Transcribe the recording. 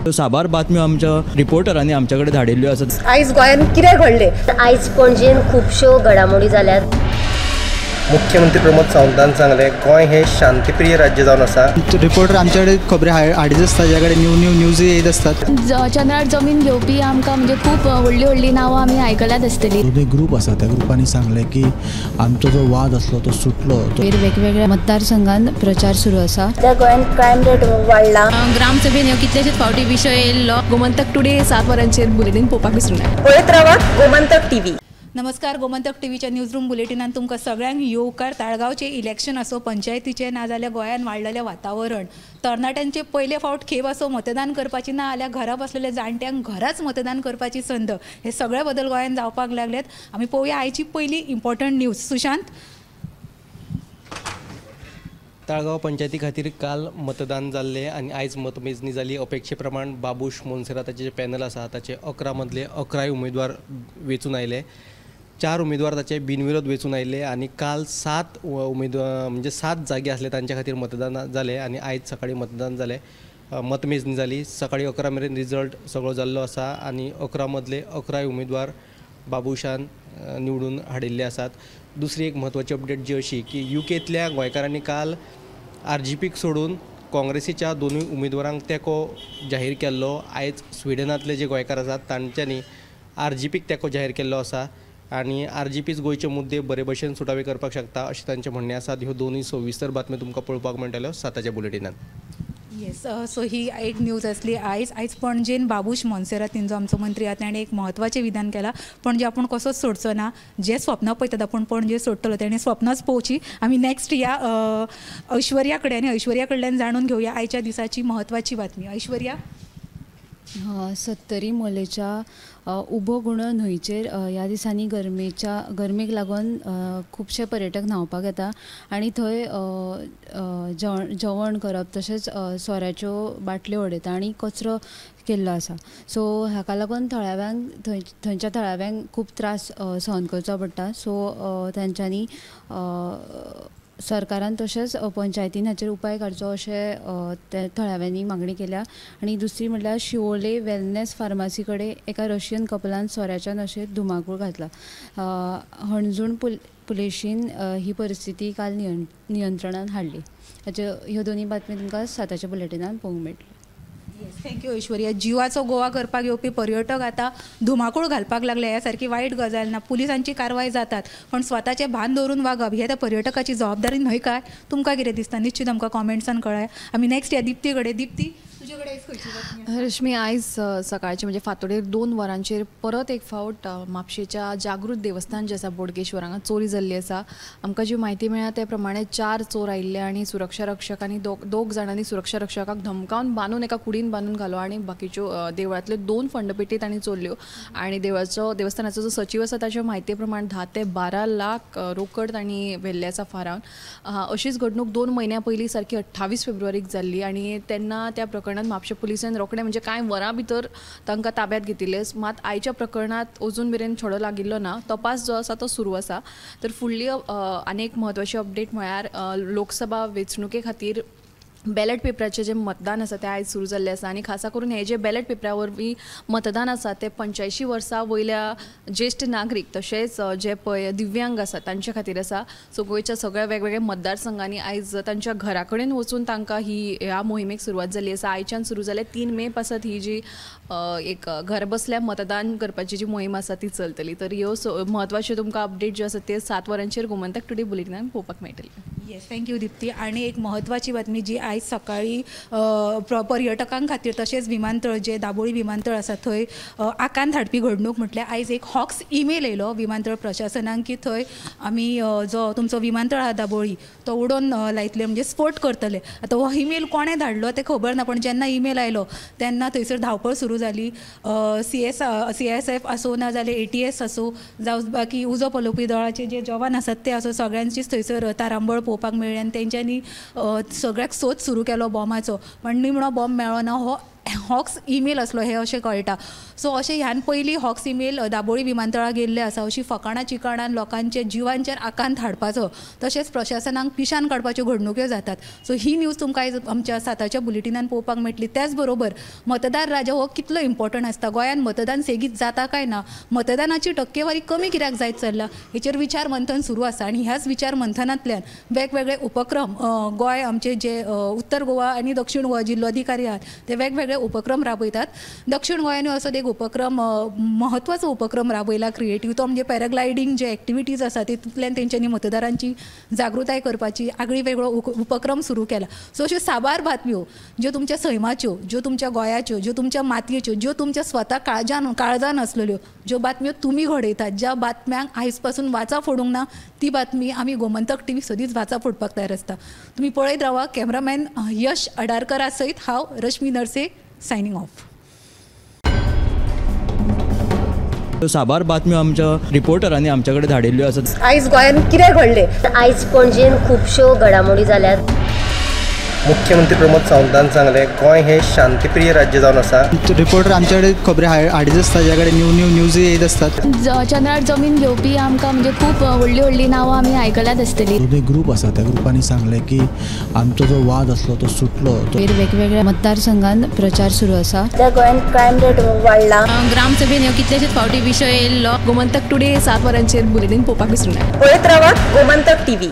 साबार बातम्यो आमच्या रिपोर्टरांनी आमच्या कडेन धाडिल्ल्यो आसात. आयज गोंयांत कितें घडलें? आयज पणजेन खुबश्यो घडामोडी जाल्यात. मुख्यमंत्री प्रमोद सावंतान सांगलें, गोंय हे शांतिप्रिय राज्य जावन आसा. रिपोर्टर आमचे कडेन खबरी हाडीत आसता, ज्या कडेन न्यू न्यू न्यूज येत आसतात. चंद्रार जमीन घेवपी आमकां म्हणजे खूब व्हडली व्हडली नांवां आमी आयकल्यात आसतली. दोनूय ग्रूप आसा, त्या ग्रुपांनी सांगलें की आमचो जो वाद आसलो तो सुटलो. वेगवेगळ्या मतदारसंघान प्रचार सुरू आसा. त्या गोंयांत क्रायम रेट वाडला. ग्रामसभेन ह्यो कितलेशेच फावटी विशय येयल्लो. गोमंतक टुडे 7 वरांचेर बुलेटीन पळोवपाक विसरूं नाका. पळयत रावात गोमंतक टीव्ही. नमस्कार, गोमंतक टीव्हीच्या न्यूजरूम बुलेटिनान तुमकां सगळ्यांक येवकार. ताळगांवचें इलेक्शन आसो, पंचायतीचें ना जाल्यार गोंयांत वाडलेलें वातावरण, तरणाट्यांचे पयले फावट खेप आसो मतदान करपाची ना जाल्यार घरा बसलेल्या जाणट्यांक घराच मतदान करपाची संद, हे सगळे बदल गोंयांत जावपाक लागल्यात. आमी पळोवया आयची पयली इम्पॉर्टंट न्यूज. सुशांत, ताळगांव पंचायती खातीर काल मतदान जाल्लें आनी आयज मतमेजणी जाली. अपेक्षे प्रमाण बाबूश मोन्सेराताचें जें पॅनल आसा ताचे 11 मदले 11 उमेदवार वेंचून आयले. 4 उमेदवार ताचे बिनविरोध वेंचून आयले आनी काल 7 उमेदवार म्हणजे 7 जागे आसले तांच्या खातीर मतदान जालें आनी आयज सकाळीं मतदान जालें, मतमेजणी जाली. सकाळीं 11 मेरेन रिजल्ट सगळो जाल्लो आसा आनी 11 मदले 11 उमेदवार बाबूशान निवडून हाडिल्ले आसात. दुसरी एक म्हत्वाची अपडेट जी अशी की युकेंतल्या गोंयकारांनी काल आरजीपीक सोडून काँग्रेसीच्या दोनूय उमेदवारांक तेंको जाहीर केल्लो. आयज स्विडनांतले जे गोंयकार आसात तांच्यांनी आरजीपीक तेंको जाहीर केल्लो आसा आनी आरजीपीच गोंयचे मुद्दे बरे भशेन सुटावे करपाक शकता अशें तांचें म्हणणें आसा. ह्यो दोनूय सविस्तर बातम्यो तुमकां पळोवपाक मेळटल्यो 7च्या बुलेटिनान. येस, सो ही एक न्यूज आसली. आयज आयज पणजेन बाबूश मोन्सेरात जो आमचो मंत्री आसा ताणें एक म्हत्वाचें विधान केलां, पणजे आपूण कसोच सोडचो ना, जे स्वप्नां पळयतात आपूण पणजे सोडटलो, तेणें स्वप्नांच पळोवची. आमी नॅक्स्ट या ऐश्वर्या कडेन आनी ऐश्वर्या कडल्यान जाणून घेवया आयच्या दिसाची म्हत्वाची बातमी. ऐश्वर्या, सत्तरी मोलेच्या उबो गुणो न्हंयचेर ह्या दिसांनी गरमेक लागून खुबशे पर्यटक न्हांवपाक येता आनी थंय जेवण करप तशेंच सोऱ्याच्यो बाटल्यो उडयता आनी कचरो केल्लो आसा. सो हाका लागून थळाव्यांक थंयच्या थळाव्यांक खूब त्रास सहन करचो पडटा. सो तांच्यांनी सरकारान तशेंच पंचायतीन हाचेर उपाय काडचो अशें ते थळाव्यांनी मागणी केल्या. आनी दुसरी म्हळ्यार शिवोले वेलनेस फार्मासी कडेन एका रशियन कपलान सोऱ्याच्या नशेंत धुमाकूळ घातला. हणजूण पुलिशेन ही परिस्थिती काल नियंत्रणान हाडली. हाच्यो ह्यो दोनूय बातमी तुमकां 7च्या बुलेटिनान पळोवंक मेळटल्यो. Thank you Aishwarya. जिवाचो गोवा करपाक येवपी पर्यटक आतां धुमाकूळ घालपाक लागले, ह्या सारकी वायट गजाल ना. पुलिसांची कारवाय जातात पण स्वताचें भान दवरून वागप हे त्या पर्यटकाची जबाबदारी न्हय काय? तुमकां कितें दिसता? निश्चित आमकां कॉमेंट्सान कळय. आमी नॅक्स्ट या दीप्ती कडेन. दीप्ती, तुजे कडेन खंयची बातमी? रश्मी, आयज सकाळचे म्हणजे फांतोडेर 2 वरांचेर परत एक फावट म्हापशेच्या जागृत देवस्थान जें आसा बोडगेश्वर हांगा चोरी जाल्ली आसा. आमकां जी म्हायती मेळ्ळा ते प्रमाणे 4 चोर आयिल्ले आनी सुरक्षा रक्षकांनी 2 जाणांनी सुरक्षा रक्षकाक धमकावन बांदून एका कुडीन बांदून घालो आनी बाकीच्यो देवळांतल्यो 2 फंडपेटी तांणी चोरल्यो. आनी देवस्थानाचो जो सचीव आसा ताच्या म्हायती प्रमाण 10 ते 12 लाख रोकड तांणी व्हेल्ले आसा फारावन. अशीच घडणूक 2 म्हयन्यां पयलीं सारकी 28 फेब्रुवारीक जाल्ली आनी तेन्ना त्या प्रकरणांत म्हापशें पुलिसांनी रोखडें म्हणजे कांय वरां भितर तांकां ताब्यात घेतिल्ले. मात आयच्या प्रकरणांत अजून मेरेन छडो लागिल्लो ना, तपास जो आसा तो सुरू आसा. तर फुडली आनी एक म्हत्वाची अपडेट म्हळ्यार लोकसभा वेंचणुके खातीर बॅलेट पेपराचें जें मतदान आसा तें आयज सुरू जाल्लें आसा आनी खासा करून हें जें बॅलेट पेपरा वरवीं मतदान आसा तें 85 वर्सां वयल्या ज्येश्ठ नागरीक तशेंच जे पळय दिव्यांग आसा तांचे खातीर आसा. सो गोंयच्या सगळ्या वेगवेगळ्या मतदारसंघांनी आयज तांच्या घरा कडेन वचून तांकां ही ह्या मोहिमेक सुरवात जाल्ली आसा. आयच्यान सुरू जाल्या 3 मे पासत ही जी एक घर बसल्या मतदान करपाची जी मोहीम आसा ती चलतली. तर ह्यो म्हत्वाच्यो तुमकां अपडेट ज्यो आसा ते 7 वरांचेर गोमंतक टुडे बुलेटिनान पळोवपाक मेळटली. येस, thank you Dipti. आनी एक म्हत्वाची बातमी जी आयज सकाळी पर्यटकां खातीर तशेंच विमानतळ जे दाबोळी विमानतळ आसा थंय आकांत हाडपी घडणूक म्हटल्यार आयज एक हॉक्स ईमेल येयलो विमानतळ प्रशासनाक की थंय आमी जो तुमचो विमानतळ आसा दाबोळी तो उडोवन लायतले, म्हणजे स्फोट करतले. आतां हो ईमेल कोणें धाडलो तें खबर ना, पण जेन्ना ईमेल आयलो तेन्ना थंयसर धांवपळ सुरू जाली. CSF आसूं ना जाल्यार ATS आसूं जावं बाकी उजो पलोवपी दळाचे जे जवान आसात ते आसूं, सगळ्यांचीच थंयसर तारांबळ पळोवपाक मेळ्ळी आनी तेंच्यांनी सगळ्याक सोद सुरू केलो बॉमाचो, पण निमणो बॉम्ब मेळ्ळो ना. हो हॉक्स ईमेल आसलो हें अशें कळटा. सो अशें ह्यान पयलीं हॉक्स ईमेल दाबोळी विमानतळाक गेल्ले आसा. अशी फकाणां चिकाणां लोकांच्या जिवांचेर आकांत हाडपाचो तशेंच प्रशासनाक पिशान काडपाच्यो घडणुक्यो जातात. सो ही न्यूज तुमकां आयज आमच्या 7च्या बुलेटिनान पळोवपाक मेळटली. त्याच बरोबर मतदार राजा हो कितलो इम्पॉर्टंट आसता, गोंयांत मतदान सेगीत जाता काय ना, मतदानाची टक्केवारी कमी कित्याक जायत चल्ला हेचेर विचार मंथन सुरू आसा. आनी ह्याच विचार मंथनांतल्यान वेगवेगळे उपक्रम गोंय आमचे जे उत्तर गोवा आनी दक्षिण गोवा जिल्लोधिकारी आहात ते वेगवेगळे उपक्रम राबयतात. दक्षिण गोंयांनी असो एक उपक्रम म्हत्वाचो उपक्रम राबयला क्रिएटीव, तो म्हणजे पॅराग्लायडींग जे एक्टिविटीज आसा तितूंतल्यान तेंच्यांनी मतदारांची जागृताय करपाची आगळी वेगळो उपक्रम सुरू केला. सो अश्यो साबार बातम्यो ज्यो तुमच्या सैमाच्यो, ज्यो तुमच्या गोंयाच्यो, ज्यो तुमच्या मातयेच्यो, ज्यो तुमच्या स्वता काळजान आसलेल्यो ज्यो बातम्यो तुमी घडयतात, ज्या बातम्यांक आयज पासून वाचा फोडूंक ना ती बातमी आमी गोमंतक टीव्ही सदींच वाचा फोडपाक तयार आसता. तुमी पळयत रावा. कॅमेरामॅन यश अडारकरा सयत हांव रश्मी नरसे सायनींग ऑफ. साबार बातम्यो आमच्या रिपोर्टरांनी आमच्या कडेन धाडिल्ल्यो आसात. आयज गोंयांत कितें घडलें, आयज पणजेन खुबश्यो घडामोडी जाल्यात. मुख्यमंत्री प्रमोद सावंतान सांगलें गोंय हे शांतिप्रिय राज्य जावन आसा. रिपोर्टर आमच्या कडेन खबरी हाडीत आसता, ज्या कडेन न्यू न्यू न्यूज येत आसतात. चंद्रार जमीन घेवपी आमकां म्हणजे खूब व्हडली व्हडली नांवां आमी आयकल्यात आसतली. दोनूय ग्रूप आसा त्या ग्रुपांनी सांगलें की आमचो जो वाद आसलो तो सुटलो. वेगवेगळ्या मतदारसंघान प्रचार सुरू आसा. गोंयांत क्रायम रेट वाडला. ग्रामसभेन ह्यो कितलेशेच फावटी विशय येयल्लो. गोमंतक टुडे 7 वरांचेर बुलेटीन पळोवपाक विसरूं नाका. पळयत रावा गोमंतक टीव्ही.